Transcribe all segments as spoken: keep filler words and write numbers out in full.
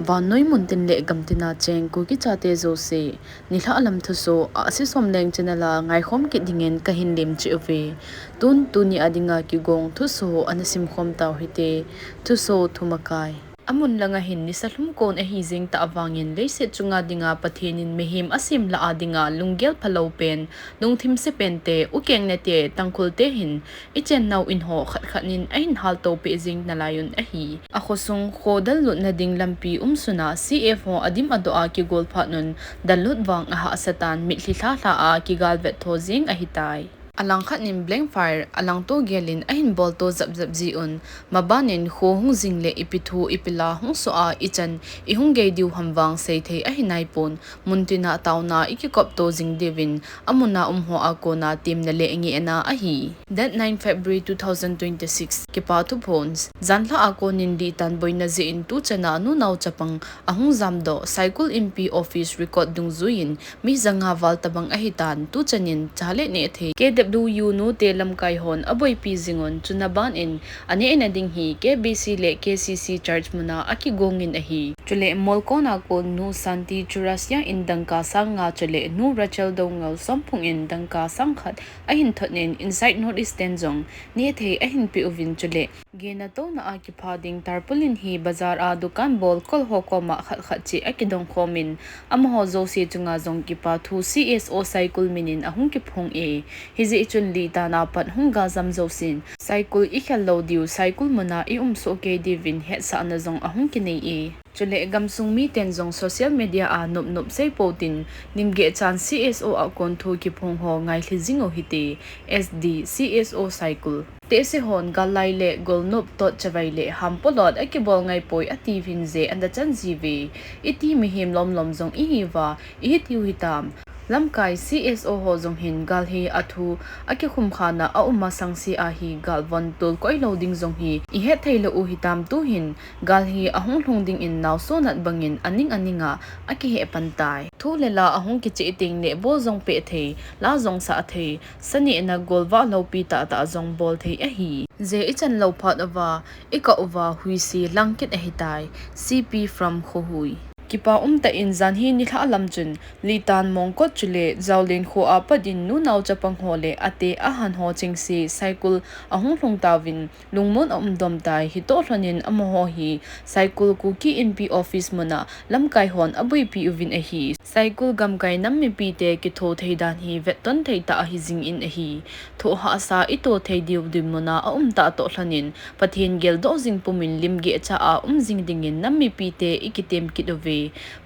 Vannoi muntin le gamtina cheng Kuki chate jouse, nilhah lam thusoh, Ahsi Somleng channel a ngaikhom kit dingin kahin lemcheh uve. Tun tuni a dinga kigong thusoh ana simkhom tau hite. Thusoh thumakai. Amun langa hin nisa lhum kon ahi jeng tah vangin leiset chunga dinga Pathen in mihem asem lah a dinga lunggel phalou pen, lungthim se pente, ukeng nete, Tangkhul te hin, ichennau in ho khat khat nin ahin halto peh jing nalai un ahi. Akhosung khodal lutna ding lampi umsun a C F ho adim adoh a kigol phat un, dallut vang ahahsa tan mitlhi lhalha a kigal vet tho jing ahitai. Alangkhat nin blank fire, alangto gelin ahin bolto japjap jiuvin, maban in kho hung jing le ipi thu ipi la hung soh a ichan ihung gei diu ham vang seithei ahi naipon, muntina taona ikikopto jing diuvin, amuna um ho a kona temna le ngehna ahi. Date nine February two thousand twenty-six, Kipa Thuphon. Janhi a konin Litan boina jeh in tuchan a nunao chapang ahung jamdoh, Saikul Inpi office record dungjuiyin mi janga val tabang ahitan, tuchan in cha le neh thei K W U nute lamkai hon aboipi jingun, chuna ban in anehna ding hi K B C le K C C church muna akigongin ahi. Chule Molkon a kon Nu Santi Churasia in dangka sang nga chule Nu Rachel Doungel Somphung in dangka sang khat ahin thot in Inside North East ten jong neh thei ahin pe uvin, chule gena touna a kipha ding tarpaulin hi bazar a dukan bol kol ho koma khat khat cheh akidong khomin, amaho jouse chunga jong kipa thu C S O Saikul minin ahung kiphong e. Hijeh chun Litan a pat hung galjam jousen, Saikul ikhel lou diu, Saikul muna ium soh kei diuvin hetsahna jong ahung kinei e. Chule gamsung miten jong social media a nop nop seipou tin, lim geh chan C S O a kon thu kiphong ho ngailhi jing u hite, S D C S O Saikul. Tehse hon gal lai le gol nop tot chavai le ham polot akibol ngaipoi atiuvin, jeh ana chan jiuve. Iti mihem lomlom jong ihiuva, ihi tiu hitam. Lamkai C S O ho jong hin gal hi athu akikhum khana aum masang se ahi, gal von tolkoi lou ding jong hi ihet thei lou u hitam, tuhin gal hi ahung lhung dingin naoso nat bangin aning aninga akiheh pan tai. Thu le la ahung kicheh teng le bol jong peh thei, la jong sah thei, sa nehna golvah loupi tahtah jong bol thei ahi. Jeh ichan lou phat uva, ikah uva, huise lang kit ahitai. C P from Khohui. Kipa umtah in janhi nilhah lam chun, Litan Mongkot chule Jaolen kho a pat in nunao chapang ho le ate ahan ho chengse Saikul ahung lhung tauvin, lungmon aum dom tai, hitoh lhonin amaho hi Saikul Kuki Inpi office muna lamkai hon aboipi uvin ahi. Saikul gamkai nam mipite kitho thei dan hi vetton thei tah ahi jingin ahi. Thoh hahsa ito thei diu dinmuna aum tah toh lhonin, Pathen geldoh jing pumin lim geh cha a um jing dingin nam mipite ikitem kit uve.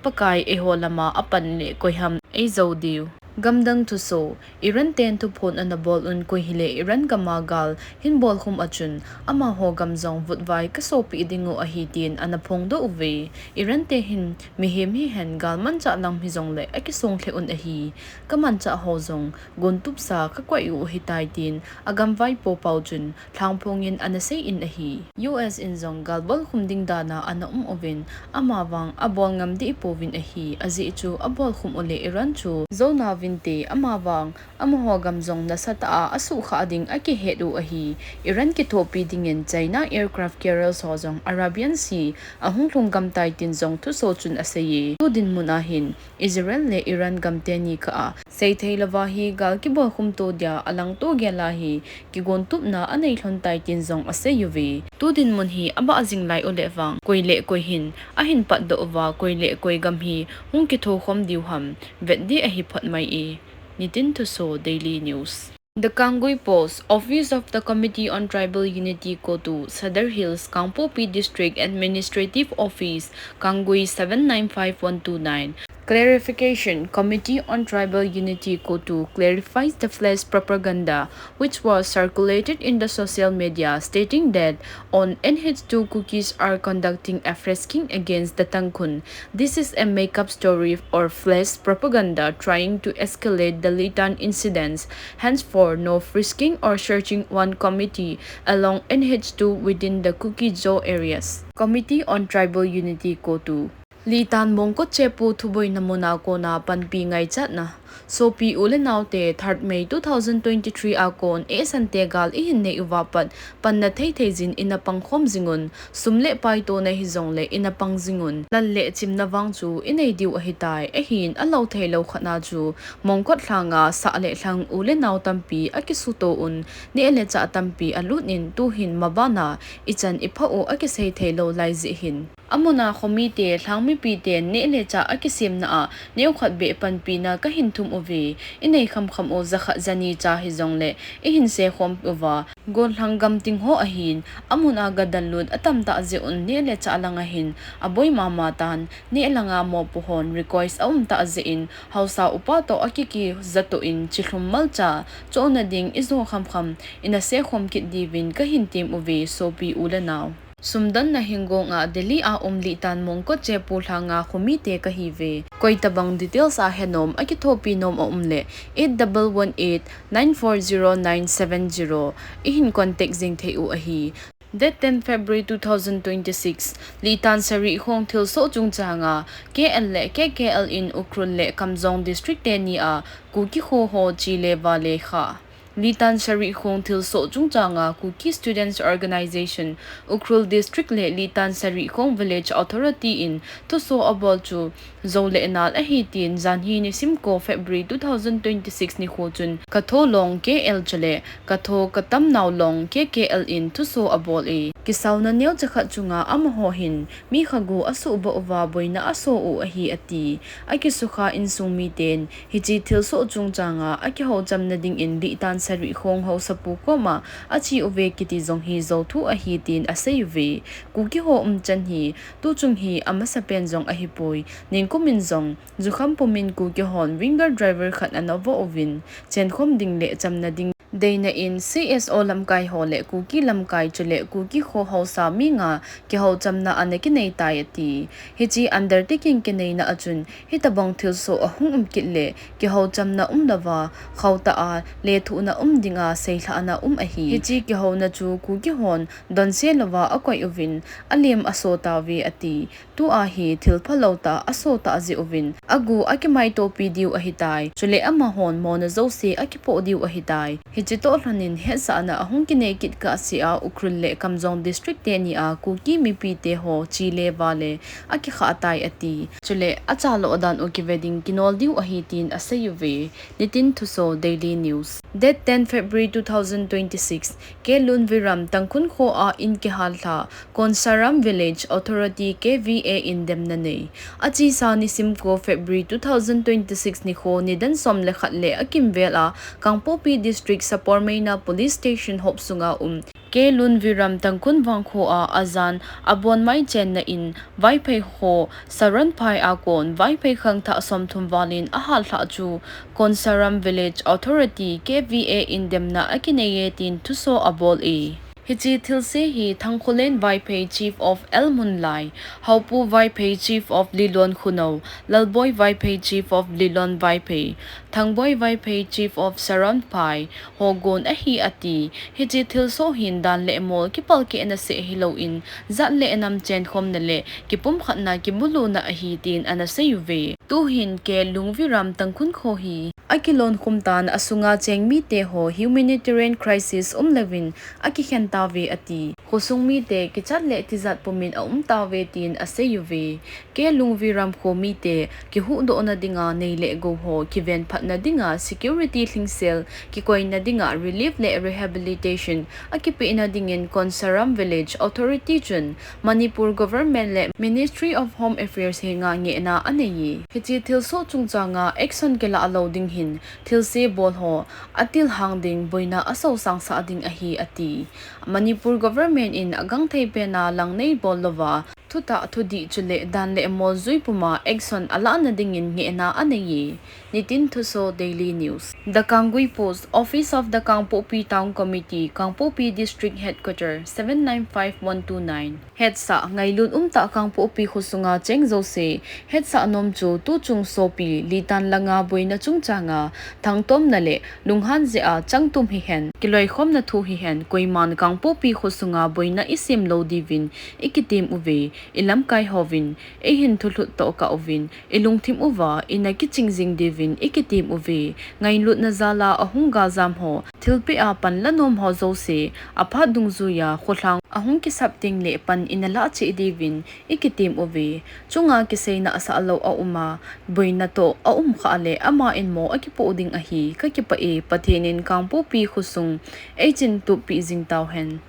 Pakai eiho lama apan le koiham eijou diu. Gamdang thusoh. Iran ten thuphon ana bol un, koi hile Iran gama gal hin bolkhum a chun, amaho gam jong vutvai kasopeh dingu ahi tin ana phongdoh uve. Iran te hin mihem hihen gal manchah lam hijongle akisong lheh un ahi. Kamanchah ho jong gontupsa kakoi u ahitai tin agam vaipo pau chun lhangphongin ana seiyin ahi. U S in jong gal bolkhum ding dana ana um uvin, amavang abol ngam deh pouvin ahi. Ajeh chu abolkhum u le Iran chu jou nauvinte, amavang amaho gam jong nasatah a asuhkhah ding akihet u ahi. Iran kithopi dingin China aircraft carriers ho jong Arabian Sea ahung lhung gam tai tin jong thusoh chun aseiye. Tu dinmun a hin Israel le Iran gam teni kah a seithei louva hi gal kibolkhum to dia alangto gel a hi kigontupna anei lhon tai tin jong asei uve. Tu dinmun hi abah jing lai u le vang, koi le koi hin ahin patdoh uva, koi le koi gam hi hung kithokhom diu ham, vet ding ahi phot mai e. Nitin Thusoh, Daily News. The Kangui Post. Office of the Committee on Tribal Unity, CoTU, Sadar Hills, Kangpokpi District Administrative Office, Kangui seven nine five one two nine. Clarification. Committee on Tribal Unity, CoTU, clarifies the flash propaganda which was circulated in the social media stating that on N H two Kukis are conducting a frisking against the Tangkhul. This is a make-up story or flash propaganda trying to escalate the Litan incidents. Henceforth, no frisking or searching one committee along N H two within the Kuki-Zo areas. Committee on Tribal Unity, CoTU. Litan Mongkot Chepu thuboina muna kona panpi ngaichatna. Sopi u le naote, third May two thousand twenty-three a kon eisante gal ihin nei uva pat, panna thei thei jin ina pangkhom jingun, sum le pai tona hijongle ina pang jingun, lal le chimna vang chu inei diu ahitai, ahin alou theilou khatna chu Mongkot lhanga sah le lhang u le nao tampi akisuto un, neh le chah tampi alut in tuhin mabana ichan iphah u akisei theilou lai jeh hin. Amuna khomite, lhang mipite neh le chah akisemna a neokhat beh panpina kahin thum uve, inei khamkham u jakhat jani cha hijongle ihin sekhom uva, gollhang gamting ho ahin, amuna gadal lut atamtah jeh un neh le chah langa hin aboi mama tan, neh langa mopo hon request aumtah jeh in, haosa upa toh akiki jatoh in chilhum malcha, chohna ding ijo khamkham, ina sekhom kit diuvin kahin tem uve sopi u le nao. Sumdonna hingonga Delhi a um Litan Mongkot Chepu lhanga khomite kahiuve. Koitabang details a henom akithopi nom aum le eight double one eight nine four zero nine seven zero ihin contact jing thei u ahi. Date ten February two thousand twenty-six, Litan Sarikhong thilsoh chungchanga K L le K K L in Ukhrul le Kamjong district teni a Kuki kho ho chi le va le kha. Litan Sarikhong thilsoh chungchanga Kuki Students Organization, Ukhrul District le Litan Sarikhong Village Authority in thusoh abol chu jou le nal ahi tin janhi nisim ko February two thousand twenty-six nikho chun Katho Long K L chule Katho Katamnao Long K K L in thusoh abol e. Kisauna neocha khat chunga amaho hin mi khagu asuhbah uva boina aso u ahi ati. Akisukha insung miten hiche thilsoh chungchanga akihouchamna dingin Litan Sarikhong haosapu koma ache uve kiti jong hi jou thu ahi tin asei uve. Kuki ho umchan hi tuchung hi amasapen jong ahipoi. Ningkum in jong jukham pumin Kuki hon winger driver khat ana voh uvin chenkhom ding le chamna ding deina in C S O lamkai ho le Kuki lamkai chule Kuki kho haosa mi nga kihouchamna ana kinei tai ati. Hiche undertaking kineina a chun hitobang thilsoh ahung um kit le kihouchamna umlouva, khaotah a lethuhna um dinga seilhahna um ahi. Hiche kihouna chu Kuki hon donse louva akoi uvin alem aso tauve ati. Tua hi thil phalou tah aso tah jeh uvin agu akimaitopi diu ahitai. Chule amahon mona jouse akipoh diu ahitai. Hiche toh lhonin hetsahna ahung kinei kit kahsea Ukhrul le Kamjong district teni a Kuki mipite ho chi le va le akikhah tai ati. Chule achaloh dan u kive ding kinol diu ahi tin asei uve. Nitin Thuso, Daily News. Date ten February two thousand twenty-six, K Lunviram Tangkhun kho a in kihalhah Konsaram Village Authority K V A in demna nei. Achesa nisim ko February two thousand twenty-six nikho nidan som le khat le akimvel a Kangpokpi District Sapormeina Police Station hop sunga um K Lunviram Tangkhun vangkho a ajan abonmai chenna in Vaiphei kho Saronphai a kon Vaiphei khangthah somthum valin ahalhah chu Konsaram Village Authority K V A in demna akinei e tin thuso abol e. Hiche thilse hi Thangkholen Vaiphei Chief of L Munlai, Haopu Vaiphei Chief of Lilon Khunou, Lalboi Vaiphei Chief of Lilon Vaiphei, Thangboi Vaiphei Chief of Saronphai, ho gon ahi ati. Hiche thilsoh hin dan le mol kipalkehna seh hilouvin, jat le nam chenkhomna le kipumkhatna kibuluna ahi tin ana sei uve. Tuhin K Lungviram Tangkhun kho hi akilonkhum tan asunga cheng mite ho humanitarian crisis umlouvin akikhen tauve ati. Khosung mite kichat le tijat pumin aum tauve tin asei uve. K Lungviram kho mite kihuhdohna dinga nei le gou ho kivenphatna dinga security lhingsel kikoina dinga relief le rehabilitation akipehna dingin Konsaram Village Authority chun Manipur Government le Ministry of Home Affairs henga ngehna anei e. Hiche thilsoh chungchanga action kilah lou ding hin thilse bol ho atilhang ding boina asosangsah ding ahi ati. Manipur Government in agangthei pena langnei bol louva thutah thudih chule dan le mol jui puma action alahna dingin ngehna anei e. Nitin Thuso Daily News. The Kangui Post, Office of the Kangpokpi Town Committee, Kangpokpi District Headquarter, seven nine five one two nine. Hetsah, ngailut umtah Kangpokpi khosunga cheng jouse, hetsah nom chu tuchung sopi, litan langa boina chungchanga, thangtomna le lunghan jeh a changtum hihen, kiloikhomna thu hihen, koiman Kangpokpi khosunga boina isem lou diuvin ikitem uve, ilamkai hovin, eihin thulhut toh kah uvin, ilungthim uva ina kiching jing diuvin ikitem uve. Ngailutna jala ahung galjam ho, thilpeh a pan lanom ho jouse, aphat dungjuiya kholhang ahung kisap teng le pan ina lah cheh diuvin ikitem uve. Chunga kiseina asah lou auma, boina toh aum khah le ama in mo akipoh ding ahi, kakipah e, Pathen in Kangpokpi khosung eichin tup peh jing tauhen.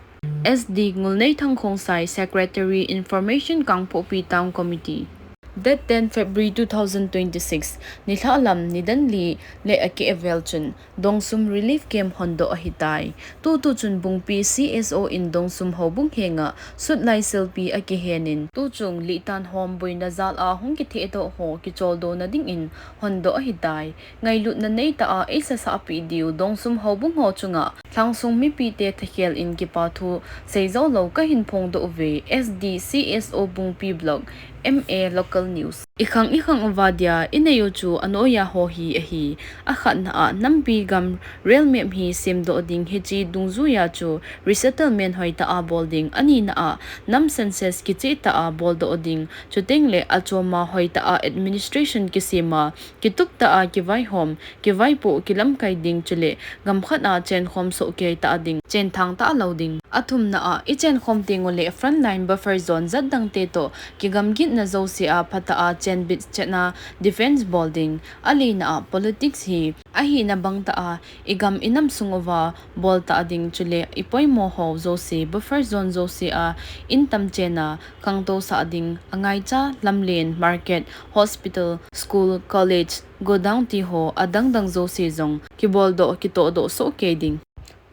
S D Ngulneithang Khongsai, Secretary, Information, Kangpokpi Town Committee. Date ten February two thousand twenty-six, nilhah lam nidan li le akeh avel chun, Dongsum Relief Camp hondoh ahitai. Tutu chun Bungpi C S O in Dongsum houbung henga sutlai silpi akihen in, tuchung litan hom boina jal a hung kithehdoh ho kicholdo na dingin hondoh ahitai. Ngailutna neitah a eisasah peh diu Dongsum houbung ho chunga lhangsung mipite thakhel in kipa thu seijou lou kahin phongdoh uve. S D C S O Bungpi Block, M A Local News. Ikhang ikhang uva dia inei u chu anoiya ho hi ahi. Akhatna a nampi gam rail map hi semdoh ding, hiche dungjuiya chu resettlement hoitah a bol ding. Anina a nam census kicheh tah a boldoh ding. Chuteng le achoma hoitah a administration kisema, kitup tah a kivaihom, kivaipoh, kilamkai ding chule gamkhat a chenkhom sohkei tah ding, chenthang talou ding. Athumna a ichenkhom tengule frontline buffer zone jat dangte toh kigamgitna jouse a phatah a chenbit chetna defense bol ding. Alina a politics hi ahina bangtah a igam inam sung uva bol tah ding chule ipoimo ho jouse buffer zone jouse a intam chena khangtou sah ding, angaicha lamlen, market, hospital, school, college, godown tiho adangdang jouse jong kiboldoh kitohdoh sohkei ding.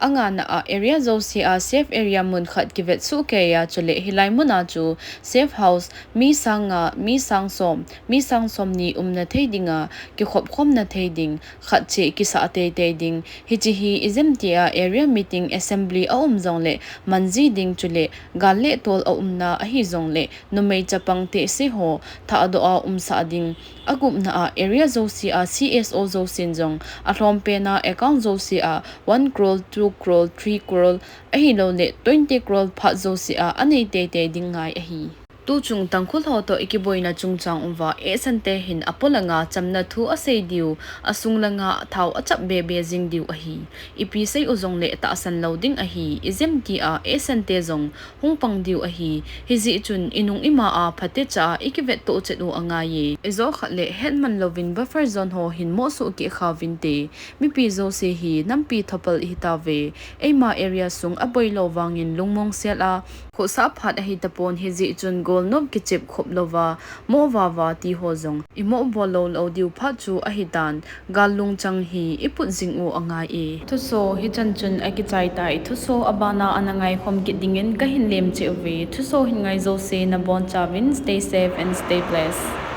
Angana a area jouse a safe area mun khat kivet sohkeiya chule hilai muna chu safe house mi sang nga, mi sang som, mi sang somni umna thei dinga kikhopkhomna thei ding, khat cheh kisah teitei ding. Hiche hi ijemtia area meeting assembly aum jongle manji ding chule gal le tol aumna ahijongle numei chapang tehse ho thahdoh a umsah ding. Agupna a area jouse a C S O jousen jong alhompena account jouse a one crore, two crore, three crore ahiloule twenty crore phat jouse a anei teitei ding ngai ahi. Tuchung Tangkhul ho toh ikiboina chungchang uva eisante hin apolanga chamna thu asei diu, asung langa thao achap bebe jing diu ahi. Ipi sei u jongle tahsan lou ding ahi, ijemtia eisante jong hung pang diu ahi. Hijeh chun inung ima a phatecha a ikivettoh chet u angaiye. Ijo khat le hetman louvin buffer zone ho hin mohsoh keh khauvinte. Mipi jouse hi nampi thopal ihitauve. Eima area sung aboilou vangin lungmong sel a khohsah phat ahitapon, hijeh chun golnop kichep khop louva, mohvava tiho jong imoh bol lou lou diu phat chu ahitan, gal lungchang hi iput jing u angaiye. Thuso hichan chun akichaitai. Thuso abana ana ngaikhom kit dingin kahin lemcheh uve. Thuso hin ngai jouse nabonchauvin stay safe and stay blessed.